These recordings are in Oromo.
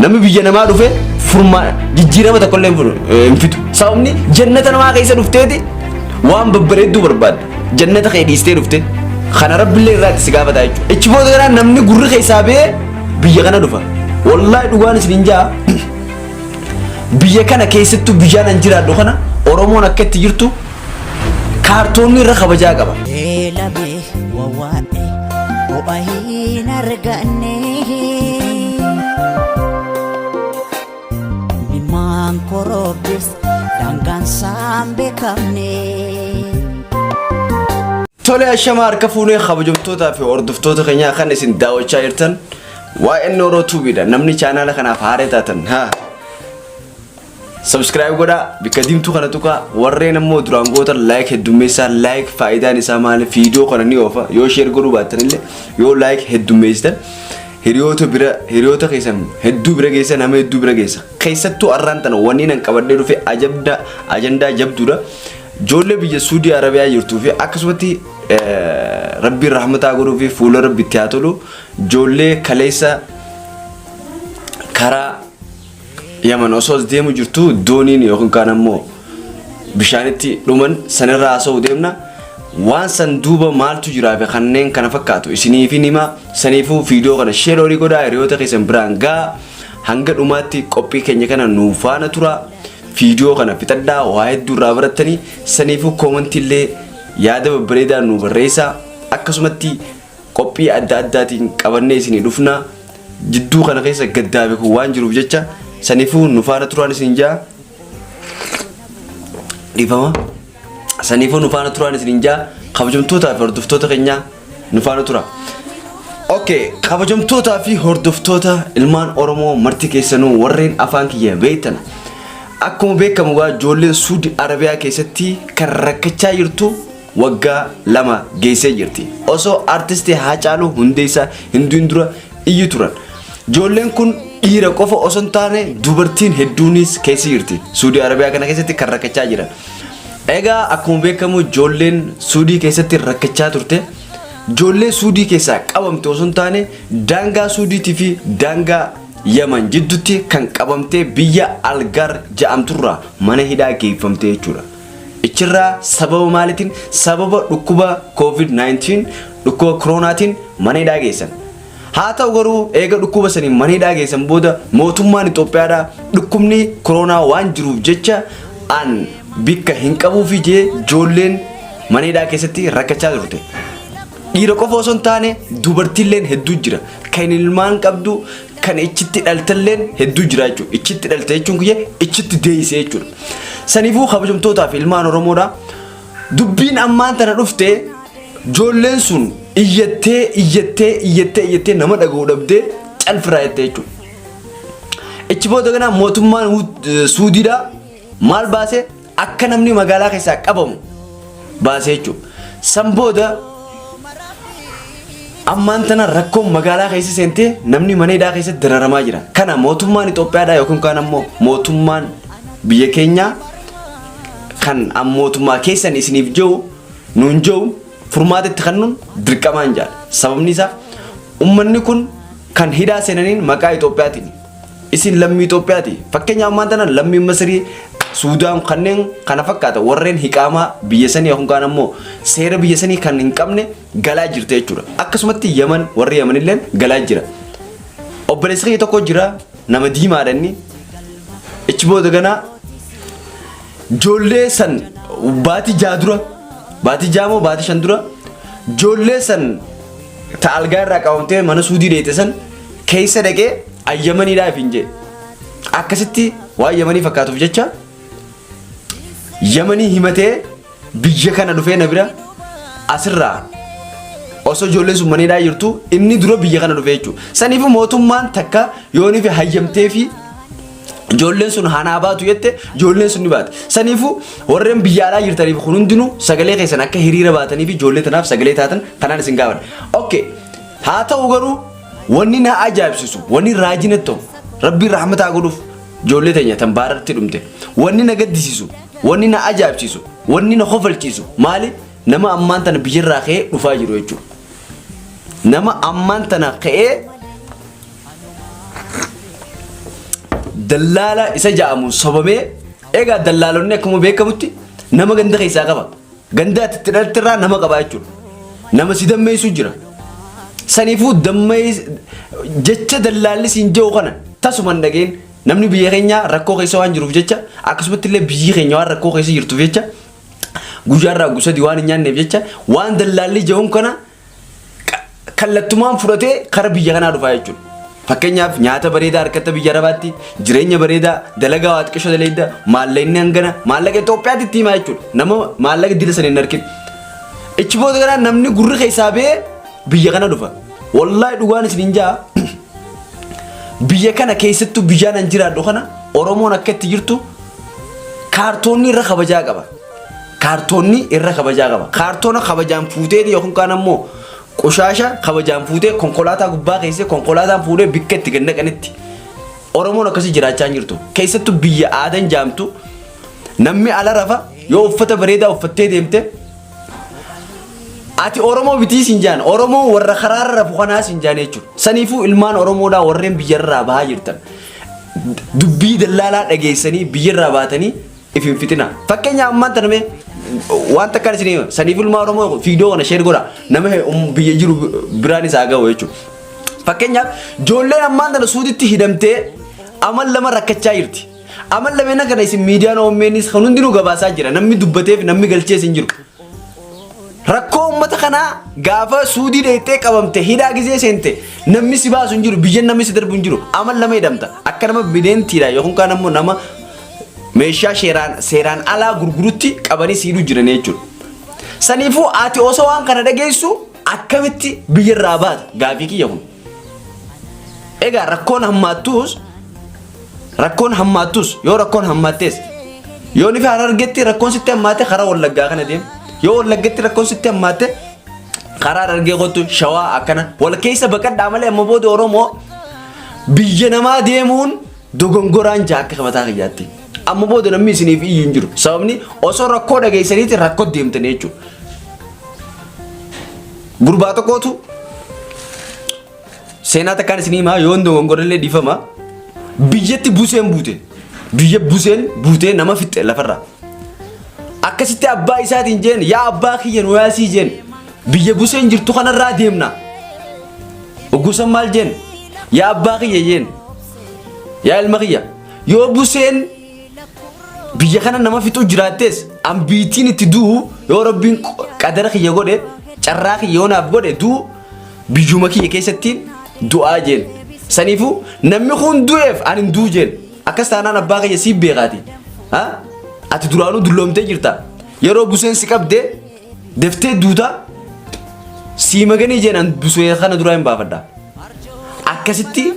Namni biyya namaa dhufe furmaa jijjiirama tokko illee hin fidu. Sababni jannata namaa keessa dhufteeti waan babbareedduu barbaadda. Jannata kee dhiistee dhufte. Kana rabbillee irraa itti si gaafata jechuudha. Ichi booda kanaa namni gurri keessaa ba'ee biyya kana dhufa. Wallaahi dhugaan isin hin jaa. Biyya kana keessattuu biyyaan an jiraadhu kana Oromoon akka itti jirtu kaartoonni irra kabajaa qaba. Beelame wawwaadhe ho'a hin arganne. Imimmaan koroobdes daangaan isaan beekamne. Tole ashama harka fuunee kabajamtootaa fi hordoftoota keenyaa kan isin daawwachaa jirtan waa'een Oro Tuubiidha. Namni chaanaala kanaaf haaree taatan haa Subscribe godhaa bikka diimtuu kana tuqaa warreen ammoo duraan gootan like heddummeessaa like faayidaan isaa maali viidiyoo kana ni oofa yoo share godhuu baattan illee yoo like heddummeessitan hiriyoota bira hiriyoota keessan hedduu bira geessa nama hedduu bira geessa keessattuu arraan tana wanni nan qabadhee dhufe ajabda ajandaa jabduudha ijoollee biyya Suudii Arabiyaa jirtuu fi akkasumatti rabbiin rahmataa godhuu fi fuula rabbi itti haa tolu ijoollee kaleessa karaa Yaman osoo as deemu jirtu dooniin yookiin kaan ammoo bishaanitti dhuman sanirraa haasa'uu deemna. Waan san duuba maaltu jiraa fi kanneen kana fakkaatu isiniifin hima. Saniifuu viidiyoo kana share olii godhaa hiriyoota keessan biraan gahaa. Hanga dhumaatti qophii keenya kana nuu faana tura. Viidiyoo kana fixadhaa waa hedduu irraa barattanii saniifuu koomantii illee yaada babbareedaa nuu barreessaa. Akkasumatti qophii adda addaatiin qabannee isinii dhufna. Jidduu kana keessa gaddaa fi kun waan jiruuf jecha saniifuu nu faana turaan isin jaa. Dhiifama. Saniifuu nu faana turaan isin jaa. Kabajamtootaa fi hordoftoota keenyaa nu faana tura. Okay, kabajamtootaa fi hordoftoota ilmaan Oromoo marti keessanuu warreen afaan kiyya beektan. Akkuma beekamu gaa ijoolleen Suudi Arabiyaa keessatti kan rakkachaa jirtu waggaa 2 geessee jirti. Osoo Artisti Haacaaluu Hundeessaa hin du'in dura iyyu turan. Ijoolleen kun dhiira qofa osoo hin taane dubartiin hedduunis keessa jirti. Suudii Arabiyaa kana keessatti kan rakkachaa jiran. Egaa akkuma beekamu ijoolleen Suudii keessatti rakkachaa turte. Ijoollee Suudii keessaa qabamte osoo hin taane daangaa Suudiitii fi daangaa Yaman jidduutti kan qabamtee biyya Algaar ja'amturraa mana hidhaa geeffamte jechuudha. Ichirraa sababa maaliitiin? Sababa dhukkuba COVID-19 dhukkuba koroonaatiin mana hidhaa geessan. Haa ta'u garuu eega dhukkuba saniin mana hidhaa geessan booda mootummaan Itoophiyaadhaa dhukkubni koroonaa waan jiruuf jecha an bikka hin qabuufi jee ijoolleen mana hidhaa keessatti rakkachaa turte. Dhiira qofa osoo hin taane dubartiilleen hedduu jira. Kan ilmaan qabdu kan ichitti dhaltalleen hedduu jira jechuudha. Ichitti dhalte jechuun kiyya ichitti deeyse jechuudha. Saniifuu kabajamtootaa fi ilmaan Oromoodha. Dubbiin ammaan tana dhufte ijoolleen sun iyyattee iyyattee iyyattee iyyattee nama dhaga'u dhabdee calfirraa jette jechuudha. Ichi booda ganaa mootummaan Suudiidha maal baase akka namni magaalaa keessaa qabamu baase jechuudha. San booda ammaan tana rakkoon magaalaa keessa seentee namni mana hidhaa keessatti dararamaa jira. Kana mootummaan Itoophiyaadhaa yookiin kaan ammoo mootummaan biyya keenyaa kan mootummaa keessan isiniif jiru nuun jiru furmaata itti kennuun dirqamaan jaala. Sababni isaa uummanni kun kan hidhaa seenaniin maqaa Itoophiyaatiin. Isin lammii Itoophiyaati. Fakkeenyaaf ammaan tana lammiin Masirii, Suudaan kanneen kana fakkaata warreen hiqaamaa biyya sanii yookaan kaan ammoo seera biyya sanii kan hin qabne galaa jirti jechuudha. Akkasumatti Yaman warri Yaman illeen galaa jira. Obboleessi kiyya tokko jira nama diimaadha inni. Ichi booda ganaa ijoollee san baatii 6 dura baatii 6 moo baatii 5 dura ijoollee san ta algaa irraa qabamtee mana suudii deete san keessa dhaqee an yamaniidhaa ifiin jee akkasitti waan yamanii fakkaatuuf jecha yamanii himatee biyya kana dhufee na bira asirraa osoo ijoolleen sun maniidhaa jirtu inni dura biyya kana dhufee jechuudha. Saniifuu mootummaan takka yoonii fi hayyamtee fi ijoolleen sun hanaa baatu jette ijoolleen sun ni baate. Saniifuu warreen biyya alaa jirtaniif kun hundinuu sagalee keessan akka hiriira baatanii fi ijoollee tanaaf sagalee taatan kanaan isin gaafadha. Okay. Haa ta'u garuu wanni na ajaa'ibsiisu wanni raajii natti ta'u rabbiin rahmata haa godhuuf ijoollee teenya tan baarratti dhumte wanni na gaddisiisu wanni na ajaa'ibsiisu wanni na kofalchiisu maali nama ammaan tana biyyarraa ka'ee dhufaa jiru jechuudha. Nama ammaan tana ka'ee dallaala isa ja'amuun sobamee egaa dallaalonni akkuma beekamutti nama ganda keessaa qaba. Ganda ati itti dhalatte irraa nama qaba jechuudha. Nama si dammeessu jira. Saniifuu dammees jecha dallaalli siin jedhu kana tasuma hin dhageen namni biyya keenyaa rakkoo keessa waan jiruuf jecha akkasumatti illee biyyi keenya waan rakkoo keessa jirtuuf jecha guyyaa irraa gusadii waan hin nyaanneef jecha waan dallaalli jedhuun kana kallattumaan fudhatee kara biyya kanaa dhufaa jechuudha. Fakkeenyaaf nyaata bareedaa harkatta biyya Arabaatti, jireenya bareedaa, dalagaa waa xiqqisho daleedda, maallaqni hangana, maallaqa Itoophiyaatti itti himaa jechuudha. Nama maallaqa dila sana hin argin. Ichi booda kanaa namni gurri keessaa ba'ee biyya kana dhufa. Wallaahi dhugaan isin hin jaa. Biyya kana keessattuu biyyaan an jiraadhu kana Oromoon akka itti jirtu kaartoonni irra kabajaa qaba. Kaartoonni irra kabajaa qaba. Kaartoona kabajaan fuutee yookiin kaan ammoo qoshaasha kabajaan fuutee konkolaataa gubbaa keessee konkolaataan fuudhee bikka itti gad naqanitti. Oromoon akkasii jiraachaa hin jirtu. Keessattuu biyya aadan jaamtu namni ala rafa yoo uffata bareedaa uffattee deemte ati Oromoo bitii siin jaan Oromoo warra karaarra rafu kanaa siin jaan jechuudha. Saniifuu ilmaan Oromoodhaa warreen biyyarraa bahaa jirtan dubbii dallaalaa dhageessanii biyyarraa baatanii if hin fixina. Fakkeenya ammaan tana mee waan takkaan isin hima. Saniif ilmaa Oromoo viidiyoo kana share godha. Nama biyya jiru biraan isaa gahu jechuudha. Fakkeenyaaf ijoolleen ammaan tana suuditti hidhamtee amal lama rakkachaa jirti. Amal lameen kana isin miidiyaan OMNs kan hundinuu gabaasaa jira. Namni dubbateef namni galchees hin jiru. Rakkoo uummata kanaa gaafa suudii dheeyxee qabamte hidhaa gizee seente namni si baasu hin jiru biyyan namni si darbu hin jiru amal lama hidhamta akka nama bineentiidha yookaan kaan ammoo nama meeshaa seeraan seeraan alaa gurgurutti qabanii si hidhuu jiran jechuudha. Saniifuu ati osoo waan kana dhageessu akkamitti biyyarraa baata gaafii kiyya kun. Egaa rakkoon hammaattus rakkoon hammaattus yoo rakkoon hammaattees yoo nifi harargetti rakkoon sitti hammaate karaa wallaggaa kana deem yoo wallaggatti rakkoon sitti hammaatte karaa harargee kottu shawaa akkana wal keessa baqadhaa malee amma booda Oromoo biyya namaa deemuun dogongoraan jaa akka mataa kiyyaatti. Amma booda namni isiniif iyyu hin jiru. Sababni osoo rakkoo dhageessaniiti rakkoo deemtanii jechuudha. Gurbaa tokkootu seenaa takkaan isinii himaa yoon dogongorellee dhiifama. Biyyatti buseen buute. Biyya buseen buutee nama fixxe lafarraa. Akkasitti abbaa isaatiin jeen yaa abbaa kiyya nu yaasii jeen biyya buseen jirtu kanarraa deemna. Oggusan maal jeen yaa abbaa kiyya jeen Yaa ilma kiyya, yoo buseen biyya kana nama fixuu jiraattees ambiitiin itti du'u yoo rabbiin qadara kiyya godhe carraa kiyya yoo naaf godhe du'u biyyuma kiyya keessattiin du'aa jeen. Saniifuu namni kun du'eef ani hin du'u jeen. Akkas taanaan abbaa kiyya siif beekaati. Ha? Ati duraanuu dulloomtee jirta. Yeroo buseen si qabde deftee duuta sii maganii jeen an busee kana duraa hin baafadha. Akkasitti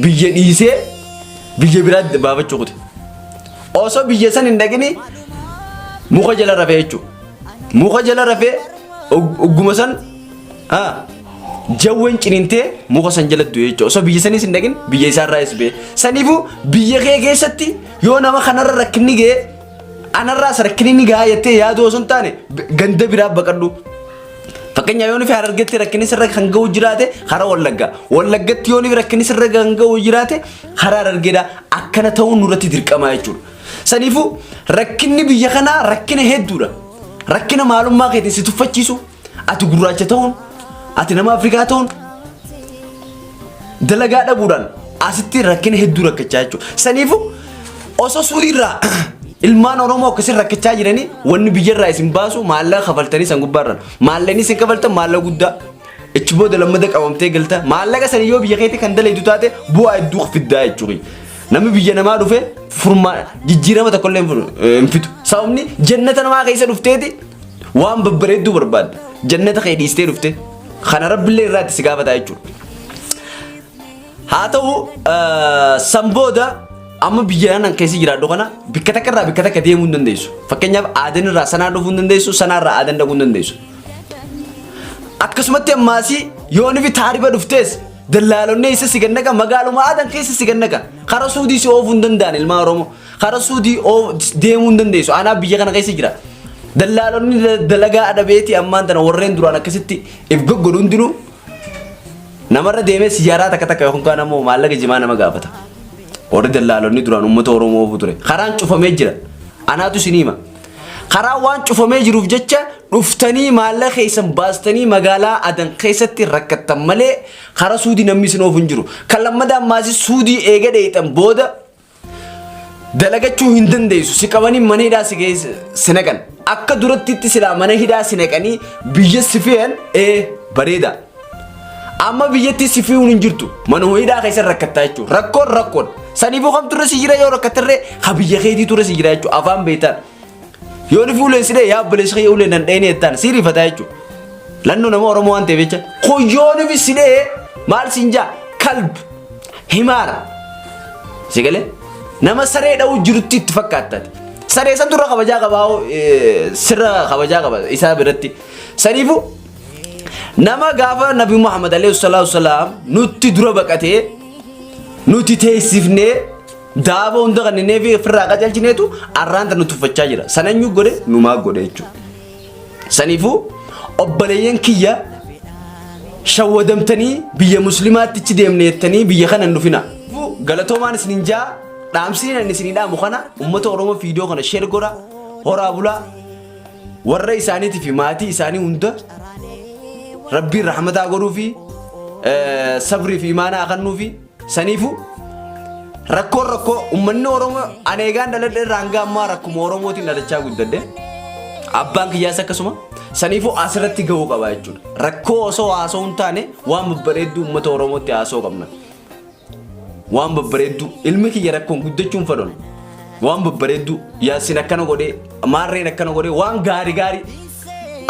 biyya dhiisee biyya biraatti baafachuu kute. Osoo biyya san hin dhaqini muka jala rafee jechuudha. Muka jala rafee ogguma san jawween ciniintee muka san jala du'e jechuudha. Osoo biyya sanis hin dhaqin biyya isaarraas ba'e. Saniifuu biyya kee keessatti yoo nama kanarra rakkinni ga'e anarraas rakkinni ni ga'a jettee yaaduu osoo hin taane ganda biraa baqadhu. Fakkeenyaaf yoo nufi Harargetti rakkinni sirra kan ga'u jiraate karaa Wallaggaa. Wallaggatti yoo nufi rakkinni sirra kan ga'u jiraate karaa Harargeedha. Akkana ta'uun nurratti dirqamaa jechuudha. Saniifuu rakkinni biyya kanaa rakkina hedduudha. Rakkina maalummaa keetiin si tuffachiisu, ati gurraacha ta'uun, ati nama Afrikaa ta'uun, dalagaa dhabuudhaan asitti rakkina hedduu rakkachaa jechuudha. Saniifuu osoo suudiirraa ilmaan Oromoo akkasiin rakkachaa jiranii wanni biyyarraa isin baasu maallaqa kafaltanii san gubbaarraan maallaqni isin kafaltan maallaqa guddaa ichi booda lammata qabamtee galta maallaqa san yoo biyya keetti kan dalaydu taate bu'aa hedduu fiddaa jechuudha. Namni biyya namaa dhufe furmaa jijjiirama tokkollee hin fidu. Sababni jannata namaa keessa dhufteeti waan babbareedduu barbaadda. Jannata kee dhiistee dhufte. Kana rabbillee irraa itti si gaafata jechuudha. Haa ta'u san booda amma biyya nan keessa jiraadhu kana bikka takka irraa bikka takka deemuu hin dandeessu. Fakkeenyaaf aadan irraa sanaa dhufuu hin dandeessu, sanaa irraa aadan dhaquu hin dandeessu. Akkasumatti ammaasii yoo nifi taariba dhuftees dallaalonni eessa si gannaqa magaaluma aadan keessa si gannaqa. Kara suudii si oofuu hin danda'an ilmaa Oromoo. Kara suudii deemuu hin dandeessu. Anaa biyya kana keessa jira. Dallaalonni dalagaa adabeetii ammaan tana warreen duraan akkasitti if goggodhu hundinuu namarra deemee sijaaraa takka takka yookaan ammoo maallaqa jimaa nama gaafata. Warri dallaalonni duraan uummata Oromoo oofuu ture. Karaan cufamee jira. Anaatu isin hima. Karaa waan cufamee jiruuf jecha dhuftanii maallaqa keessan baastanii magaalaa Adan keessatti rakkattan malee karaa Suudii namni isin oofu hin jiru. Kan lammataa ammaas Suudii eega dheeyxan booda dalagachuu hin dandeessu. Si qabanii mana hidhaa si keessa si naqan. Akka durattitti silaa mana hidhaa si naqanii biyya si fe'an ee bareeda. Amma biyyatti si fe'uun hin jirtu. Manuma hidhaa keessa rakkattaa jechuudha. Rakkoon rakkoon. Saniifuu kamtu irra si jira yoo rakkattarree ha biyya keetiitu irra si jira jechuudha. Afaan beektaan. Yoo nufi uleen si dhee yaa obboleessi kiyya uleen nan dheenee jettaan si rifataa jechuudha. Lannoo nama Oromoo waan ta'eef jecha. Kun yoo nufi si dhee maal siin jaa kalb himaara. Si galee nama saree dha'uu jirutti itti fakkaattati. Saree san dura kabajaa qabaa sirra kabajaa qaba isaa biratti. Saniifuu nama gaafa Nabi Muhammad alayhi salaatu wasalaam nutti dura baqatee nuti teessifnee daaba hunda kanneenee fi ofirraa qacelchineetu arraan tan nu tuffachaa jira. Sana eenyu godhe numaa godhe jechuudha. Saniifuu obboleeyyan kiyya shawwadamtanii biyya muslimaatti achi deemne jettanii biyya kana hin dhufina. Galatoomaan isinin jaa dhaamsiin ani isinii dhaamu kana uummata Oromoo viidiyoo kana sheer godha horaa bulaa warra isaaniitii fi maatii isaanii hunda rabbiin rahmataa godhuu fi sabrii fi imaanaa kennuu fi saniifuu rakkoon rakkoo uummanni Oromoo ani eegaan dhaladhe irraa hanga ammaa rakkuma Oromootiin dhalachaa guddadhe. Abbaan kiyyaas akkasuma saniifuu asirratti gahuu qaba jechuudha. Rakkoo osoo haasa'uu hin taane waan babbareedduu uummata Oromootti haasa'uu qabna. Waan babbareedduu ilmi kiyya rakkoon guddachuun fedhan. Waan babbareedduu yaasin akkana godhee maarreen akkana godhee waan gaarii gaarii.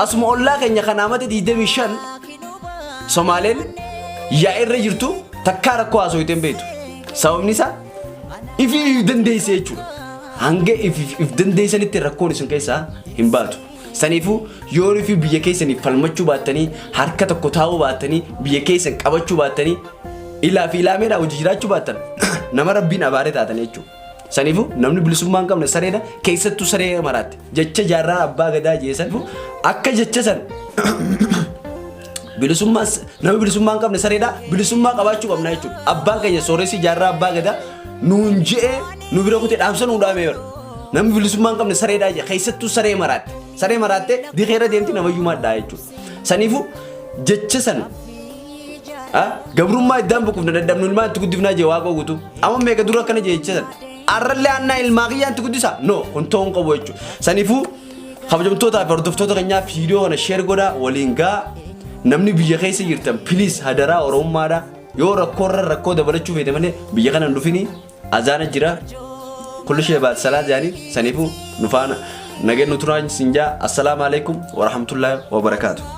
Asuma ollaa keenya kan amata 25 Somaaleen yaa irra jirtu takkaa rakkoo haasoo hin beektu. Sababni isaa ifii if dandeesse jechuudha. Hanga if dandeessanitti rakkoon isin keessaa hin baatu. Saniifuu yoo ifii biyya keessanii falmachuu baattanii harka tokko taa'uu baattanii biyya keessan qabachuu baattanii ilaa fi ilaameedhaa hojii jiraachuu baattan nama rabbiin abaaree taatan jechuudha. Saniifuu namni bilisummaa hin qabne sareedha keessattuu saree maraatti jecha jaarraa abbaa gadaa jeesan akka jecha san bilisummaa nama bilisummaa hin qabne sareedha bilisummaa qabaachuu qabna jechuudha. Abbaan keenya sooressi jaarraa abbaa gadaa nuun je'ee nu bira kutee dhaamsa nuu dhaamee bara. Namni bilisummaa hin qabne sareedha jedhe keessattuu saree maraatte. Saree maraatte dikeera deemti namayyuu maddaa jechuudha. Saniifuu jecha sana gabrummaa iddaan buqufna dadhabnu ilmaan itti guddifnaa jee waaqa guutuu. Amma meeqa dura akkana jee jecha sana. Arrallee annaa ilmaa kiyyaan itti guddisa? No kun ta'uu hin qabu jechuudha. Saniifuu kabajamtootaa fi hordoftoota keenyaa viidiyoo kana share godhaa waliin gaa namni biyya keessa jirtan please hadaraa oromummaadha yoo rakkoorra rakkoo dabalachuu feete malee biyya kana hin dhufini azaana jira kulli shee baat salaa jaanii saniifuu nu faana nageen nu turaa sin jaa assalaamu alaikum warahmatullaahi wabarakaatu.